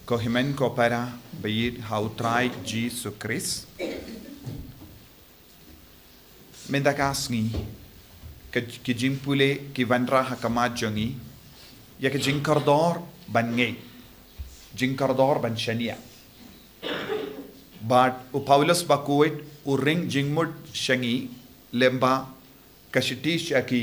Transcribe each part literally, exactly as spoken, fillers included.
Ko hynmen ko para ba ïeit ha U Trai Jisu Khrist. Mynta ka sngi, ka, ki jingpule ki wanrah ha khmat jong ngi ïa ka jingkordor ban ngeit, jingkordor ban shaniah. Bad u Paulus ba khuid u ring jingmut sha ngi lyngba ka shithi sha ki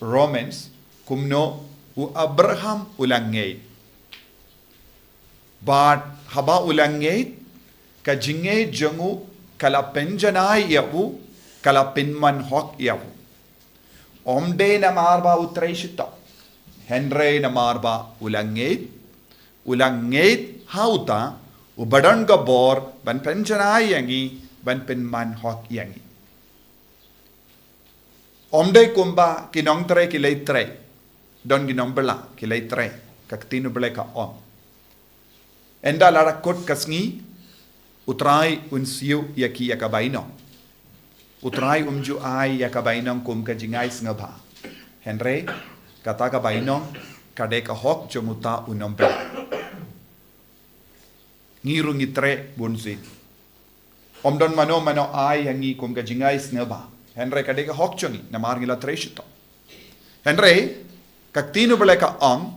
Romans, kumno u Abraham u la ngeit. Bad haba u la ngeit, ka jingngeit jong u ka la pynjanai ïa u, ka la pynman hok ïa u. Ym dei namar ba u trei shitom, hynrei namar ba u la ngeit, u la ngeit ha uta uba don ka bor ban pynjanai ïa ngi, ban pynman hok ïa ngi. Ym dei kumba ki nongtrei ki leit trei, don ki nongbylla ki leit trei, ka ktien U Blei ka ong. Ynda la kut ka sngi, U Trai un siew ïa ki ïa ka bainong. U Trai um ju ai ïa ka bainong kum ka jingai sngewbha. Hynrei kata ka bainong ka dei ka hok jong uta u nongbylla. Ngi ruh ngi trei bun sien. Ym don mano mano ai ïa ngi kum ka jingai sngewbha, hynrei ka dei ka hok jong ngi namar ngi la trei shitom. Hynrei ka ktien U Blei ka ong,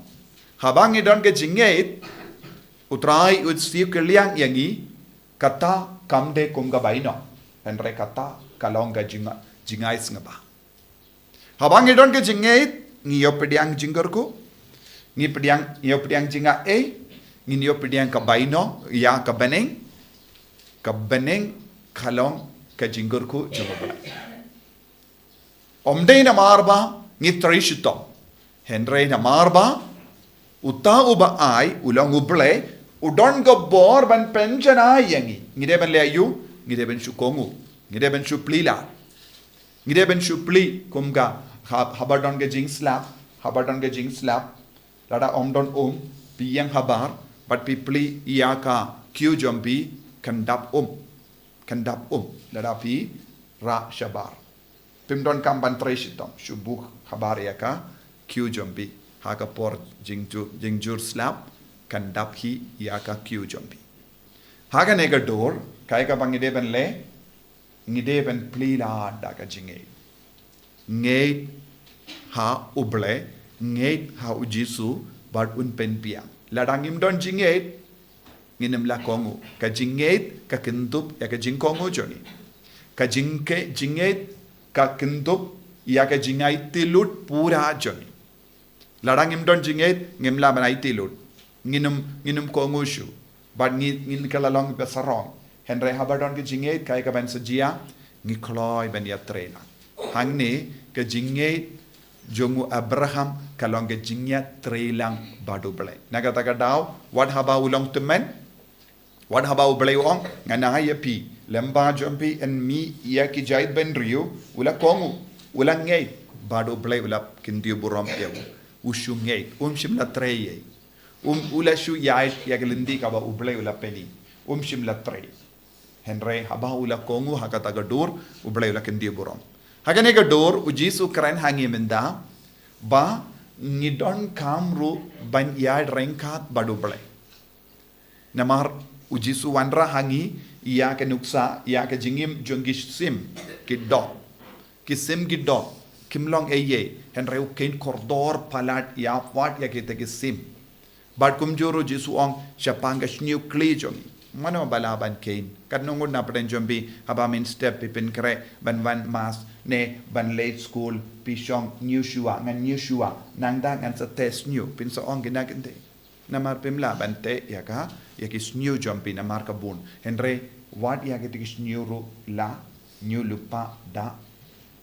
haba ngi don ka jingngeit, U Trai u siew kylliang ïa ngi. Kata kam dei kum ka bainong, hynrei kata ka long ka jinga-, jingai sngewbha. Haba ngi don ka jingngeit, ngi ïoh pdiang jingkyrkhu, ngi pdiang, ïoh pdiang jingai, ngi ïoh pdiang ka bainong ïa ka bneng, ka bneng ka long ka jingkyrkhu jong U Blei. Ym dei namar ba ngi trei shitom, hynrei namar ba uta uba ai u long U Blei, u don ka bor ban pynjanai ïa ngi. Ngi dei ban leh aïu? Ngi dei ban shu kohnguh, ngi dei ban shu plie lad. Ngi dei ban shu plie kum ka ha-, haba don ka jingslap, haba don ka jingslap. Lada ym don um, phi ïeng habar bad phi plie ïa ka queue jong phi, kan dap um, kan dap um lada phi rah shabar. Phim donkam ban trei shitom, shu buh habar ïa ka queue jong phi ha ka por jingjur, jingjur slap, kan dap hi ïa ka queue jong phi. Ha kane ka dur, kaei kaba ngi dei ban leh? Ngi dei ban plie lad da ka jingngeit. Ngeit ha U Blei, ngeit ha U Jisu, bad un pynbiang. Lada ngim don jingngeit, ngin ym lah kohnguh. Ka jingngeit ka kyndup ïa ka jingkohnguh jong ngi. Ka jingke-, jingngeit ka kyndup ïa ka jingaiti lut pura jong ngi. Lada ngim don jingngeit, ngim lah ban aiti lut. Ngin ym, ngin ym kohnguh shuh. Bad ngi, ngin kylla long ba sarong. Hynrei haba don ka jingngeit, kaei kaban sa jia? Ngi kloi ban ïatrei lang. Hangne ka jingngeit jong u Abraham ka long ka jingïatrei lang bad U Blei. Na kata ka daw, wat haba u long tymmen, wat haba U Blei u ong, ngan ai ïa phi, lyngba jong phi yn mih ïa ki jaitbynriew, u la kohnguh, u la ngeit, bad U Blei u la kyntiew burom ïa u. U shu ngeit, um shym la trei ei. Um, u la shu ïaid ïa ka lynti kaba U Blei u la pyni. Um shym la trei. Hynrei haba u la kohnguh ha kata ka dur, U Blei u la kyntiew burom. Ha kane ka dur, U Jisu u kren ha ngi mynta ba ngi donkam ruh ban ïaid ryngkat bad U Blei. Namar U Jisu u wanrah ha ngi ïa ka nuksa, ïa ka jingim jong ki sim ki doh. Ki sim ki doh, kim long ei ei, hynrei u kheiñ kordor palat ïa wat ïa kita ki sim. Bad kumjuh ruh U Jisu u ong, shaphang ka shñiuh khlieh jong ngi, mano ba lah ban kheiñ? Katno ngut na pdeng jong phi, haba mynstep phi pynkhreh ban wan mass ne ban leit skul, phi shong, ñiew shuwa, ngan ñiew shuwa, nangta ngan sa teh shñiuh, phin sa ong kine ki ntei. Namar phim lah ban teh ïa ka, ïa ki shñiuh jong phi namar ka bun. Hynrei wat ïa kita ki shñiuh ruh la ñiew lypa da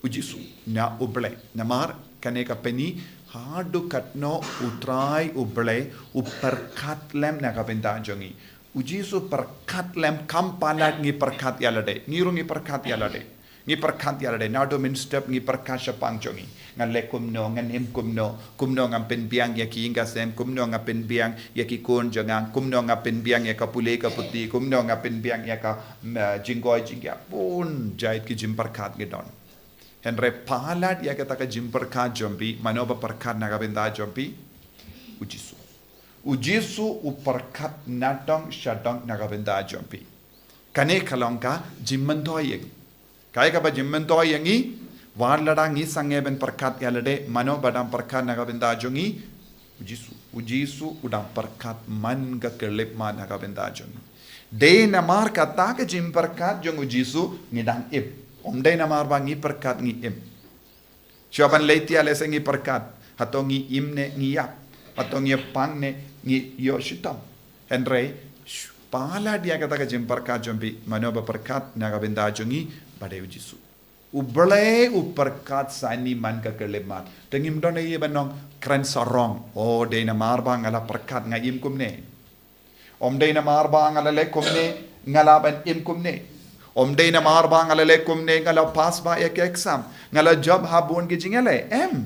U Jisu na U Blei. Namar kane ka pyni haduh katno U Trai U Blei u pyrkhat lem na ka bynta jong ngi. U Jisu u pyrkhat lem, kam palat ngi pyrkhat ïa lade. Ngi ruh ngi pyrkhat ïa lade. Ngi pyrkhat ïa lade, naduh mynstep ngi pyrkhat shaphang jong ngi. Ngan leh kumno, ngan im kumno, kumno ngan pynbiang ïa ki ïing ki sem, kumno ngan pynbiang ïa ki khun jong nga, kumno ngan pynbiang ïa ka pule ka puthi, kumno ngan pynbiang ïa ka, mm, jingkhoi jingkhiah, bun jait ki jingpyrkhat ngi don. Hynrei palat ïa kata ka jingpyrkhat jong phi, mano ba pyrkhat na ka bynta jong phi? U Jisu. U Jisu u pyrkhat nadong shadong na ka bynta jong phi. Kane ka long ka jingmyntoi ïa ngi. Kaei kaba jingmyntoi ïa ngi, wat lada ngi sangeh ban pyrkhat ïa lade, mano ba dang pyrkhat na ka bynta jong ngi? U Jisu. U Jisu u dang pyrkhat man ka khyllipmat na ka bynta jong ngi. Dei namar kata ka jingpyrkhat jong u Jisu ngi dang im. Ym dei namar ba ngi pyrkhat ngi im. Shuwa ban leit thiah lehse ngi pyrkhat, hato ngi im ne ngi ïap, hato ngi pang ne ngi ïoh shitom. Hynrei, sh-, palat ïa kata ka jingpyrkhat jong phi, mano ba pyrkhat na ka bynta jong ngi, ba dei u Jisu. U Blei u pyrkhat sani man ka khyllipmat. Te ngim don ei ei ban ong kren sarong. O, dei namar ba nga la pyrkhat nga im kumne. Ym dei namar ba nga la leh kumne, nga lah ban im kumne. Ym dei namar ba nga la leh kumne, nga la pass bha ïa ki exam, nga la jop ha bun ki jingïaleh. Em.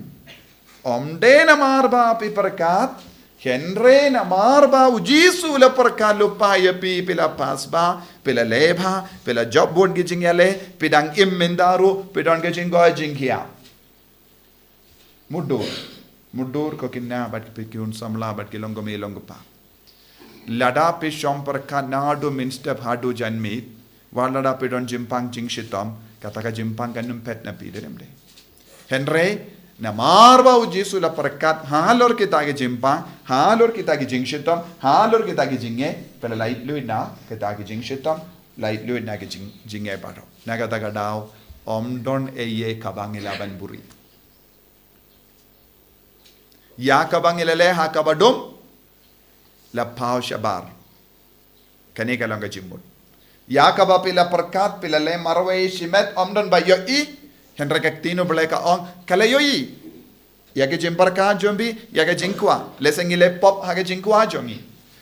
Ym dei namar ba phi pyrkhat, hynrei namar ba u Jisu u la pyrkhat lypa ïa phi, phi la pass bha, phi la leh bha, phi la jop bun ki jingïaleh, phi dang im mynta ruh, phi don ka jingkoit jingkhiah. Mutdur. Mutdur ko ki khynnah bad ki khun samla bad ki longkmie longkpa. Lada phi shong pyrkhat naduh mynstep haduh janmiet, wat lada phi don jingpang jingshitom, kata ka jingpang kan ym phet na phi, dei ne ym dei? Hynrei, namar ba u Jisu u la pyrkhat halor kita ki jingpang, halor kita ki jingshitom, halor kita ki jingeh, phi la laitluid na kita ki jingshitom, laitluid na ki jing, jingeh baroh. Na kata ka daw, ym don ei ei kaba ngi lah ban buhrieh. Ïa kaba ngi la leh ha kaba dum, la paw shabar. Kane ka long ka jingmut. Ïa kaba phi la pyrkhat, phi la leh marwei shimet, ym don ba ïohi, hynrei ka ktien u Blei ka ong, ka la ïohi. Ïa ka jingpyrkhat jong phi, ïa ka jingkwah. Lehse ngi leh pop ha ka jingkwah jong ngi.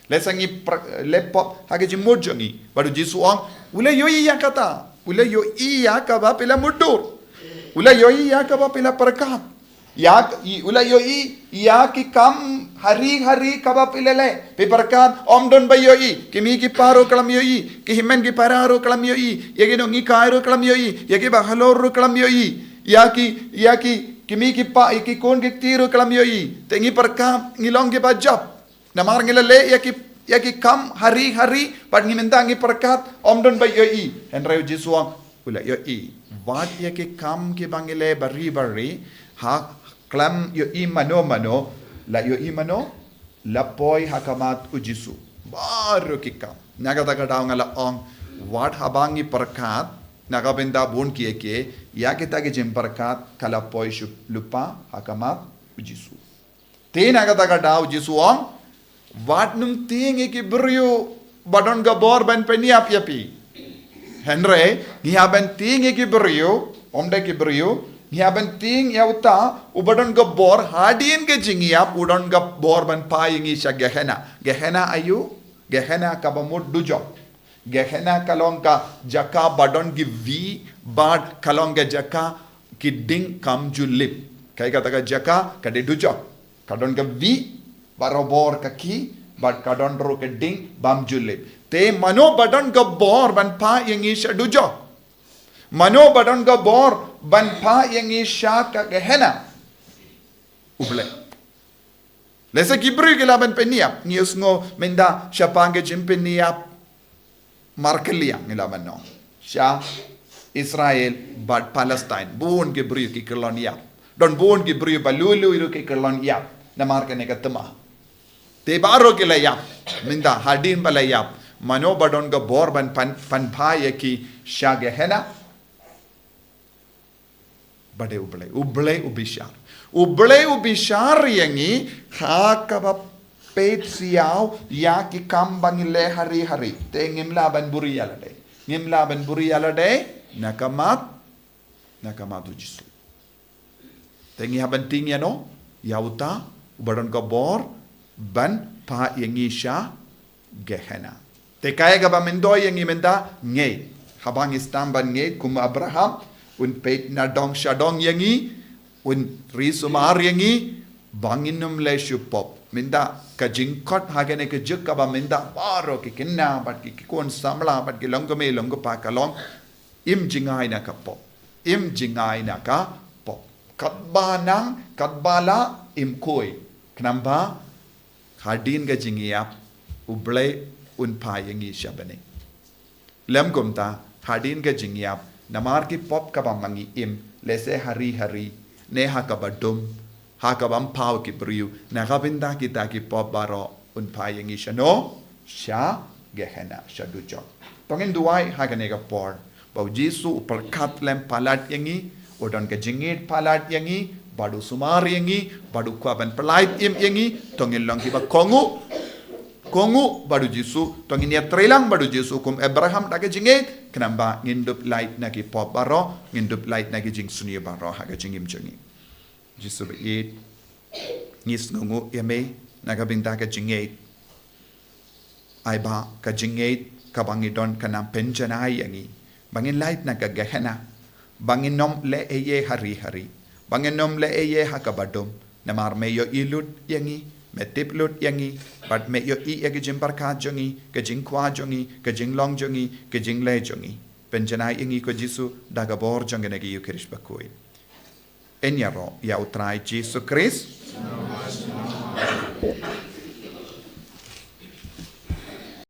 Lehse ngi pr-, leh pop ha ka jingmut jong ngi. Bad u Jisu u ong, u la ïohi ïa kata. U la ïohi ïa kaba phi la mutdur. U la ïohi ïa kaba phi la pyrkhat. Ïa k-, i-, u la ïohi ïa ki kam hari hari kaba phi la leh. Phi pyrkhat, ym don ba ïohi. Ki mei ki pa ruh ki la ym ïohi. Ki hynmen ki para ruh ki la ym ïohi. Ïa ki nonghikai ruh ki la ym ïohi. Ïa ki bahalor ruh ki la ym ïohi. Ïa ki, ïa ki, ki mei ki pa, ïa ki khun ki kti ruh ki la ym ïohi. Te ngi pyrkhat, ngi long kiba jop. Namar ngi la leh ïa ki, ïa ki kam hari hari, bad ngi mynta ngi pyrkhat, ym don ba ïohi. Hynrei u Jisu u ong, u la ïohi. Wat ïa ki kam kiba ngi leh bari bari, ha khlem ïohi mano mano, la ïohi mano, la poi ha khmat u Jisu. Baroh ki kam. Na kata ka daw nga la ong, wat haba ngi pyrkhat, na ka bynta bun kiei kiei, ïa kita ki jingpyrkhat, ka la poi shuh lypa, ha khmat u Jisu. Te na kata ka daw u Jisu u ong, wat nym tieng ïa ki briew ba don ka bor ban pynïap ïa phi. Hynrei, ngi hap ban tieng ïa ki briew, ym dei ki briew, ngi hap ban tieng ïa uta, uba don ka bor, hadien ka jingïap, u don ka bor ban phah ïa ngi sha Gehenna. Gehenna aïu, Gehenna kaba mut dujok. Gehenna ka long ka jaka ba don ki vih, bad ka long ka jaka ki ding kam ju lip. Kaei kata ka jaka, ka dei dujok. Ka don ka vih, barabor ka khih, bad ka don ruh ka ding bym ju lip. Te mano ba don ka bor ban phah ïa ngi sha dujok? Mano ba don ka bor ban phah ïa ngi sha ka Gehenna? U Blei. Lehse ki briew ki lah ban pynïap, ngi ïohsngew mynta shaphang ka jingpynïap markylliang ngi lah ban ong. Sha Israel bad Palestine, bun ki briew ki kyllon ïap. Don bun ki briew ba lui lui ruh ki kyllon ïap. Namar kane ka thma. Te baroh ki la ïap. Mynta hadien ba la ïap, mano ba don ka bor ban pan, pynphah ïa ki sha Gehenna? Ba dei U Blei. U Blei u bishar. U Blei u bishar ïa ngi ha kaba peit siaw ïa ki kam ba ngi leh hari hari. Te ngim lah ban buhrieh ïa lade. Ngim lah ban buhrieh ïa lade na ka mat, na ka mat U Jisu. Te ngi hap ban tieng ïano? Ïa uta uba don ka bor ban phah ïa ngi sha Gehenna. Te kaei kaba myntoi ïa ngi mynta? Ngeit. Haba ngi sdang ban ngeit kum u Abraham, un peit nadong shadong ïa ngi, un ri sumar ïa ngi ba ngin ym leh shuh pop. Mynta ka jingkhot ha kane ka juk kaba mynta, baroh ki khynnah bad ki, ki khun samla bad ki longkmie longkpa ka long: Im jngai na ka pop. Im jngai na ka pop. Katba nang, katba lah, im khuid. Khnang ba Hadien ka jingïap, U Blei un phai ïa ngi sha bneng. Lem kumta, hadien ka jingïap, namar ki pop kaba ma ngi im, lehse ha ri ha ri, ne ha kaba dum, ha kaba ym paw ki briew, na ka bynta kita ki pop baroh, un phai ïa ngi shano, sha Gehenna, sha dujok. To ngin duwai ha kane ka por, ba U Jisu u pyrkhat lem palat ïa ngi, u don ka jingngeit palat ïa ngi, bad u sumar ïa ngi, bad u kwah ban pyllait im ïa ngi, to ngin long kiba kohnguh, kohnguh bad U Jisu, to ngin ïatreilang bad U Jisu kum Abraham da ka jingngeit, khnang ba ngin dup lait na ki pop baroh, ngin dup lait na ki jingsniew baroh ha ka jingim jong ngi. Jisu ba ïeit, ngi sngewnguh ïa me, na ka bynta ka jingngeit. Ai ba ka jingngeit kaba ngi don kan nang pynjanai ïa ngi, ba ngin lait na ka Gehenna, ba ngin ym leh ei ei ha ri ha ri, ba ngin ym leh ei ei ha kaba dum, namar me ïohi lut ïa ngi, me tip lut ïa ngi, bad me ïohi ïa ka jingpyrkhat jong ngi, ka jingkwah jong ngi, ka jinglong jong ngi, ka jingleh jong ngi. Pynjanai ïa ngi ko Jisu, da ka bor jong kane ka Eukharist bakhuid. Yn ïaroh ïa U Trai Jisu Khrist.